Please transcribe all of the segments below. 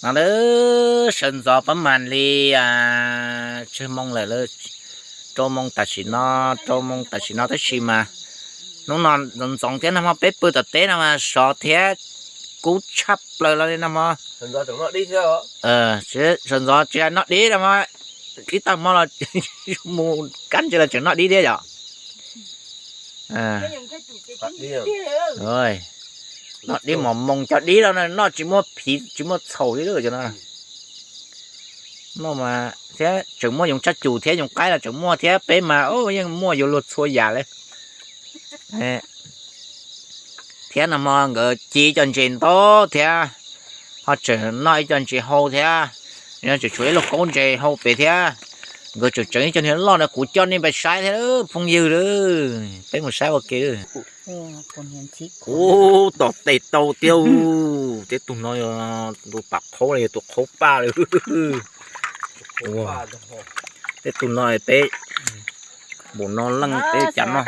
No lawm, sawv ntxov pab mas li tsawg moo lawm, rau moo tam sim no, rau moo tam sim no tab sis mas hnub no ntxoov ntxoov thiab nag hmo peb pw tom teb no mas sov thiab kub tshaj plaws los li nag hmo. Sawv ntxov tsis noj dib no mas ib tag hmo los mus kab ntses los tseem noj dib thiab yom. Noj dib mos moos cov dib no noj tsis muaj phiv tsis muaj txhaum li cov no. Noj mas thiab tseem muaj yoov tsaj cum thiab yoov qaib los tseem muaj thiab, peb mas yeej muaj yuav luag txhua yam li. Thiab nag hmo nkawd ci cov ntses ntau thiab, ho tseem noj ib co ntses hau thiab, tseem tshuav ib lub kaub ntses hau pem thiab. Nkawd tseem tseem ib co niag loj no kuv coj nej pais saib thiab phooj ywg, peb mus saib ua ke. Ub, tom tes tau tiag, tej tug no yog tus pam qhaub los yog tus qhaub paj li. Tej tug no peb npaum no leej peb cas noj.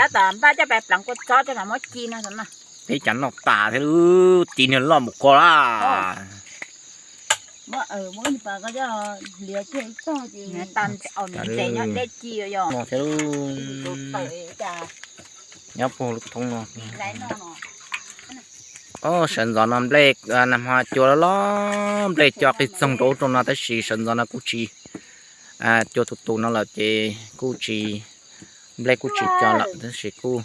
Peb cas noj tas thiab, ci niag loj mus ko la. Noj thiab, nyob puag lub thoob no. Sawv ntxov no nplej, nag hmo cua loj loj, nplej co qis txoog rau ub rau no tab sis sawv ntxov no kuj tsis, cua tus tus no lawm ces kuj tsis, nplej kuj tsis co lawm tab sis kuj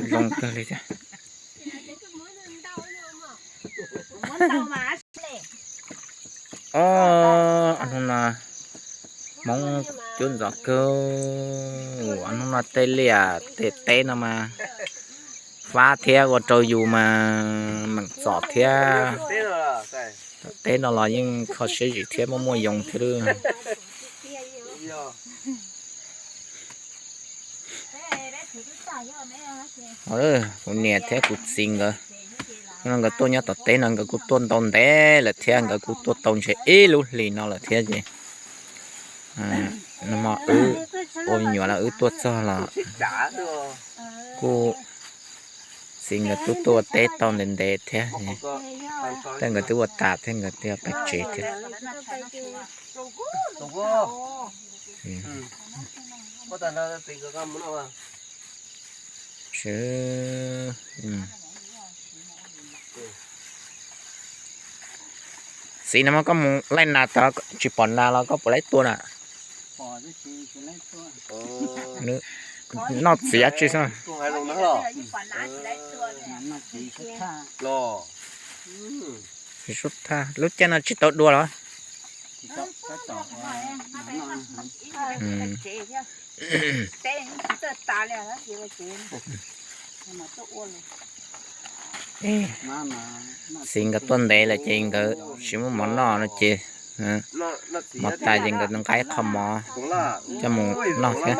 zoo kawg li thiab. Ob hnub no Hmoob cub ntxov kawg, ob hnub no tej liaj tej teb no mas fab thiab ua rau yus mas meem txom thiab. Tom teb no los yeej kho siab zim thiab muaj muaj yoov thiab lawm. Kuv niam thiab kuv txiv nkawd, no nkawd tuaj nyob tom teb no nkawd kuj tuaj ntau ntev lawm thiab, nkawd kuj tuaj tau ntshe ib lub hlis no lawm thiab ces nag hmo wb ua me nyuam los wb tuaj txog los kuj, txiv nkawd twb tuaj ua teb tau ntev ntev thiab, tej nkawd twb ua tas thiab nkawd twb pais tsev thiab. Txiv, nag hmo koj mus laij nas tod tsis pom nas los koj puas laib tua na? Noj txiv dab tsi xwb? Tsis sub thaj, lub caij no tsis tau dua los? Txiv nkawd tuaj ntev lawm ces nkawd tsis muaj mov noj no ces, mov tas ces nkawd nqa ib qho mov coj mus noj thiab.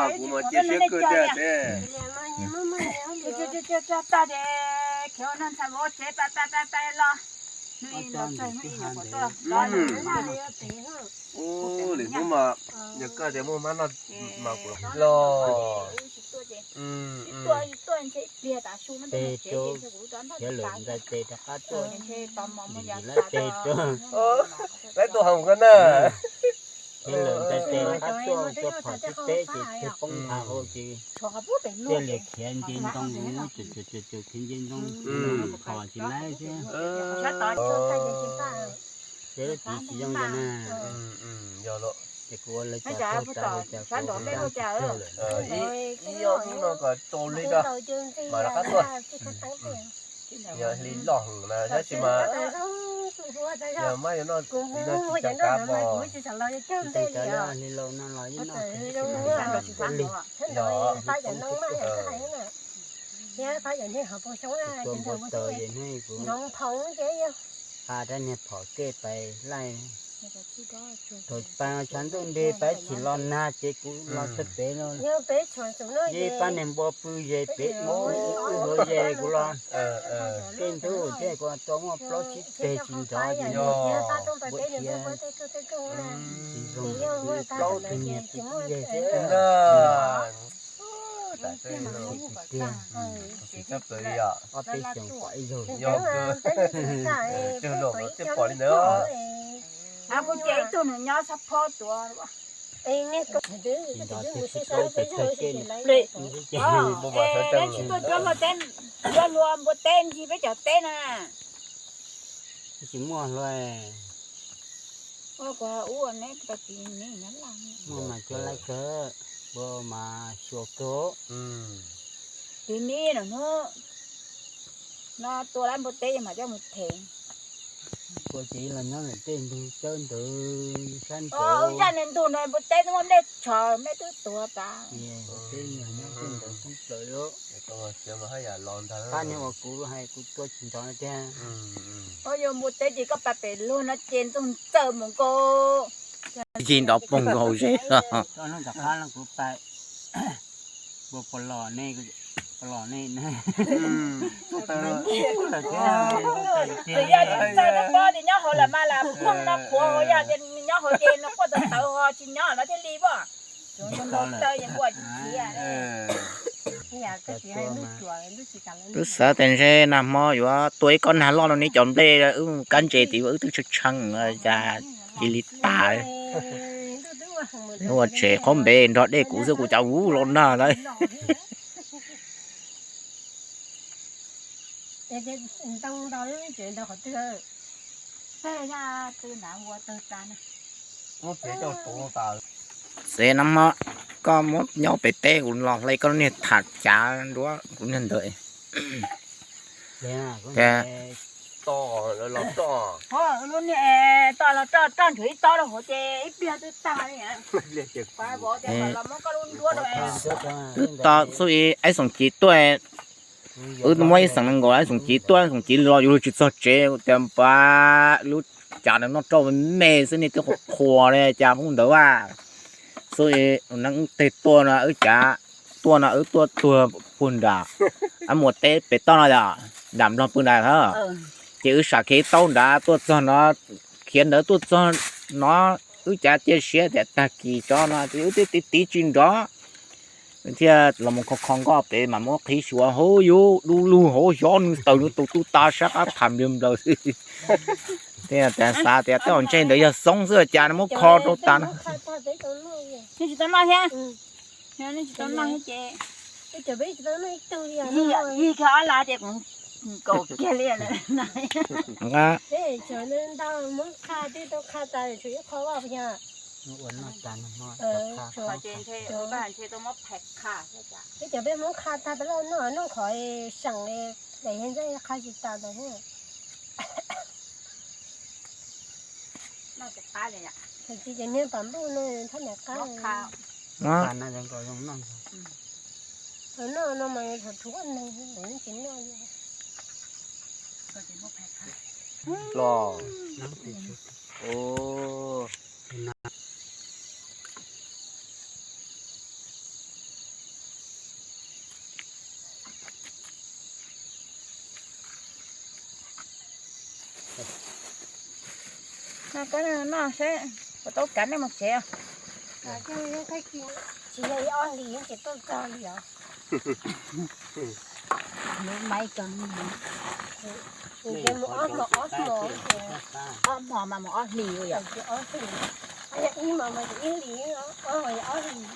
Ub, lwm hnub mas yog koj tias muaj mab noj mas kuv los. Tes rau, khiav lawm ntxais tes rov qab tuaj, ntxim lawm tes rau. Laib tuaj hauv koj na. Khiav lawm ntxais tes rov qab tuaj, tuaj phom tib teb ces khiav poob nthav hauv ces thiaj li khiav nce ntoo, khiav nce ntoo, phom tsis laib thiab. Ces lub txiv tsis zoo yog na. Ces kuv ua lawv cas tau cas kuv ua cas tau lawm. Ib ob hnub no kom tau li ko, mas rov qab tuaj. Yog hli loj heev na tab sis mas yog mab yuav noj txiv no tsis tseem kav pom. Tsis tseem kav li, hli laus no los yeej noj tsis tau li. Yog, kuv tuaj npau taws es hnub kuv qa rab niag phom kej pais laij. Thaum pas tshav ntuj nti pab tsis los nag ces kuv los txog pem no. Yog pab niag npua pw ze pem ub ub hauv ze kuv los. Tej ntug tej kuv tau muaj plaub tsib teg tsis nrov ces npua thiab. Tsis zoo, plaub teg niag pw ze thiab. Ob peb xyoos pom ib zaug. Kuv ces ib tug nws nyob sab phob tuav. Tsis nrov twg tsis tau pes tsawg tej. Tsis tuaj cuab npua teb, cuab hlua npua teb ncig peb cov teb na. Tsis muaj hlua. Muaj mas cuab laib kawg, npua mas xyuas kawg. Tiv mib no hnub no tua lab npua teb mas coj mus them. Npua ces los nyob ntawm tej ntug cawb ntawd sab ntawd. Zaj niag ntug no npua teb twb muab dej tshov dej twb tuag tas. Npua teb nyob tej ntawd kub plaws li. Pab niag uas kuv hais kuv tua tsis nrov no tiag. Yog npua teb ces koj pais pem luag no ces ntxoog ntxawm mus nkaus. Yig nrov poog nkaus hauv zeb. Koj noj ntawm qab no kuv pais npua pos los ne, pos los ne. Yog tsis txawj no pob ces nyob hauv lawm mas lam phooj no qhuav hauv, yog tias nyob hauv ces nws quaj tawv tawv ho tsis nyob no thiaj li pob. Tub xav tias ntshe nag hmo yuav tua ib kob nag loj no ne, cov nplej wb kab ntses tid wb twb tshee tshee cas cia li tas. Hnub ua tsev qhob npe nrog dej kuv xwb kuv cas ub los nag lawm. Xav nag hmo koj muab nyob pem teb kuv los hle koj lub niag tham cav nruab kuv niag ntawd. Toj los roj, roj nchuav ib tob rau hauv ces ib pliag twb tag li. Twb tau xub ib xoom civ tuaj, wb muab ib xeem nees nkaum ib xoom civ tuaj, xoom civ los yuav luag tsis txog tsev tias pab lub cav no noj roj me xwb nej twb qhuas qhuas li cas hnub ntawd a. Xub ib neeg teg tuaj no wb cav tuaj no wb tuaj tuag puag nram, muas teb pem toj no yom, nram nplog pw nram hab. Ces wb sam khiav taub nrad tuaj txog no, khiav ntawd tuaj txog no, wb cav cia siab tias tag kis tso no ces wb twb tiv tiv tsis nrov. Thiaj los mus kho kho nkoj pem mas muab qhib xyuas hauv yus du lug hauv xyov nws tawm nws tus tub tas sab qab tham npliag nplaws xwb. Thiaj xav tias tej zaum ntshe ntawd yog xoob xwb cas nws muab kho rau tas na. Nej tsis tau noj thiab? Nej tsis tau noj thiab ces yig kiag ob lab ces kuv nkaum kiag li. Nqa Ntau muab qha twb tau qha tas tshuav ib qho vaj yog. Ntshe tau muab phais qha. Peb cov peb muab qha tag peb loj noj noj qhov seem daim yog ntxaj qha tsis tas tas. Tsis ces niag pam npuj no thab niam qab. Noj no mas thaum thaum ua neeg tsis noj li. Los. Noj koj noj seb puas tau kav nej mus tsev. Tsis yog ib ob hlis ces tuaj txog li os. Lub maib ko ces mus ob hmo ob hmo, ob hmo mas mus ob hlis yom. Ib hmo mas ib hlis, ob hmo yog ob hlis.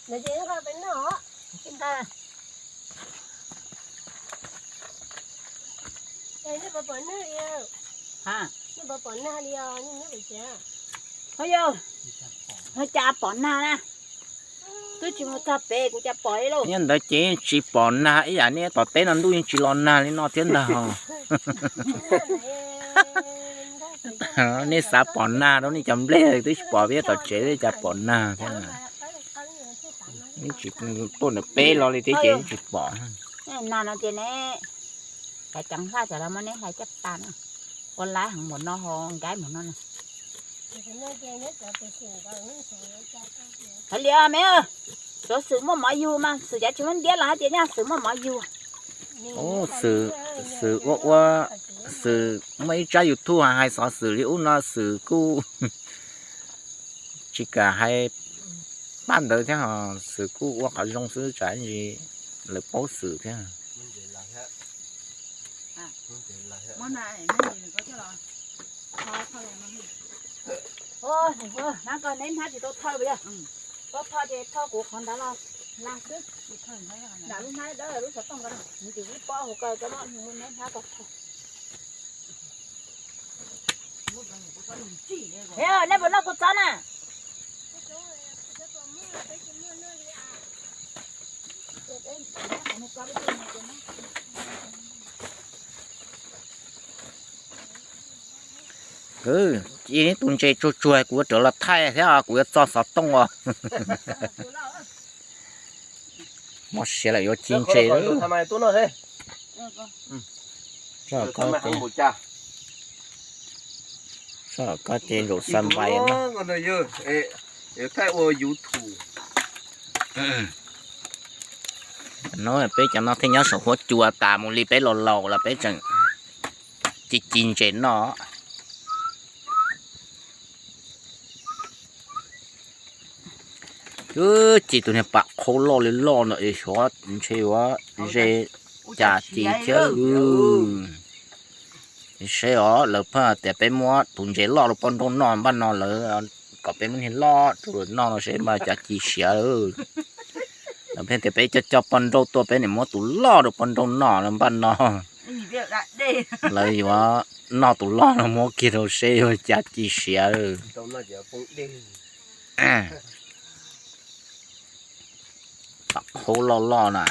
Lawv ces nqa peb noj. Nej puas pom nag li? Nej puas pom nag li os? Nej nyob pem tsev? Ho yog, ho cas pom nag na? Twb tsis mus txog pem kuv cas pom li lauj. Nyob ntawd ces tsis pom nag ib yam, neb tom teb no ntuj yeej tsis los nag li no thiab ntag. Nej xav pom nag rau nej cov nplej twb tsis pom, peb tom tsev twb cas pom nag thiab. Neb tsis tuaj ntawm peb los li thiab ces neb tsis pom. Nag no ces neb, cov ceev faj cov los muab neb hlais caj pas no, ua laib heev npaum no ho nkaib npaum no na. Hais li me, xyov Xwm muaj mov yug mas, Xwm cav tsis muab ntiab los hais tias nyaj Xwm muaj mov yug. Xwm ua ua, Xwm muaj ib tsab YouTube hais xov Xwm li ub no Xwm kuj tsis kam hais paj ntawd thiab ho, Xwm kuj ua qhov zoo xwb tsam ntsis lawv paub Xwm thiab. Hnab ko neb hnab tsis tau thawj puas yog? Koj thawj ces thawj kuv qhov ntawd los la xwb. Nram lub hnab dawb lub xov tooj ko, nws tsis ib pob hauv ko, neb hnab ko thawj. Nej puas noj kua txob na? Ci tus ntses tsuag tsuag kuv yuav rov los thaij thiab, kuv yuav txo xov tooj os. Mob siab lawm yuav ci ntses. Koj ces zaum xa npais no. No peb cov no thiaj nyob saum huab cua tas mus li peb laus laus los peb tseem ci ci ntses noj. Ci tus niag pam qhaub loj li loj no es xyov ntshe yuav ze cas ci thiab. Seb os, lawv pheej tias peb muab tus ntses loj rau poj nrauj noj npaj no, lawv kom peb muab niag loj rau lawv noj no seb mas cas ci siav. Lawv pheej tias peb coj coj poj nrauj tuaj peb niam muab tus loj rau poj nrauj noj no npaj no. Lawv yuav noj tus loj no muab kiag rau seb yuav cas ci siav. Pam qhaub loj loj na.